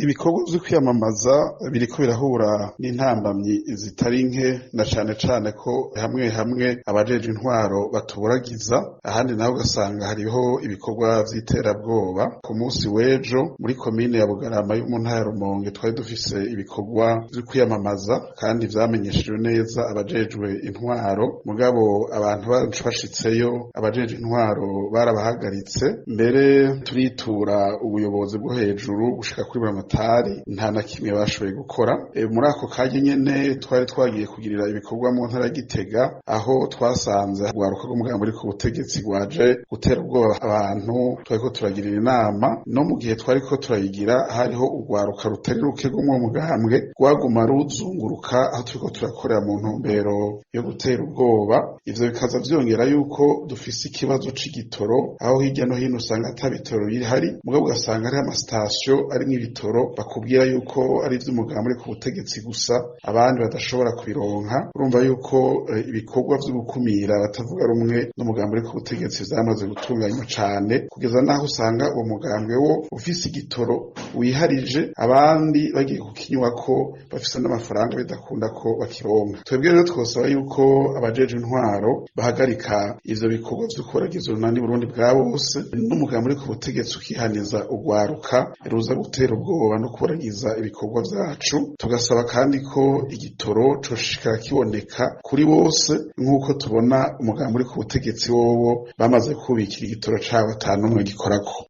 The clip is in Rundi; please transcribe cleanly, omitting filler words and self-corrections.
Ibikorwa vyo kwiyamamaza biriko birahura n'intambamyi zitari nke, na cane cane ko hamwe hamwe abajejwe intwaro batuburagiza, ahandi naho ugasanga hariho ibikorwa vy'iterabwoba. Ku munsi w'ejo muri komine ya Bugarama yo mu ntara ya Rumonge twari dufise ibikorwa vyo kwiyamamaza kandi vyamenyeshejwe neza abajejwe intwaro, mugabo abantu bacu bashitseyo abajejwe intwaro barabahagaritse, mbere turitura ubuyobozi bwo hejuru gushika kuri buramatari, nta na kimwe bashoboye gukora. Muri ako kanya nyene twari twagiye kugirira ibikorwa mu ntara ya Gitega, aho twasanze urwaruka rw'umugambi uri ku butegetsi rwaje gutera ubwoba abantu twariko turagirira inama. No mu gihe twariko turayigira hariho urwaruka rutari ruke rw'umwo mugambwe rwaguma ruzunguruka aho turiko turakorera mu ntumbero yo gutera ubwoba. Ivyo bikaza vyongera yuko dufise ikibazo c'igitoro, aho hirya no hino usanga ata bitoro bihari, mugabo ugasanga hariho amasitasiyo arimwo ibitoro bakubwira yuko ari ivy'umugambi uri ku butegetsi gusa, abandi badashobora kubironka. Urumva yuko ibikorwa vyo gukumira abatavuga rumwe n'umugambi uri ku butegetsi vyamaze gutunganywa cane, kugeza naho usanga uwo mugambwe wo ufise igitoro wiharije, abandi bagiye kukinywako bafise n'amafaranga bidakunda ko bakironka. Twebwe rero twosaba yuko abajejwe intwaro bahagarika ivyo bikorwa vyo kuburagiza urunani Burundi bwa bose, n'umugambi uri ku butegetsi ukihaniza urwaruka ruza gutera ubwoba no kuburagiza ibikorwa vyacu. Tugasaba kandi ko igitoro coshishikara kiboneka kuri bose, nk'uko tubona umugambi uri ku butegetsi wowo bamaze kubikira igitoro cabo ata n'umwe gikorako.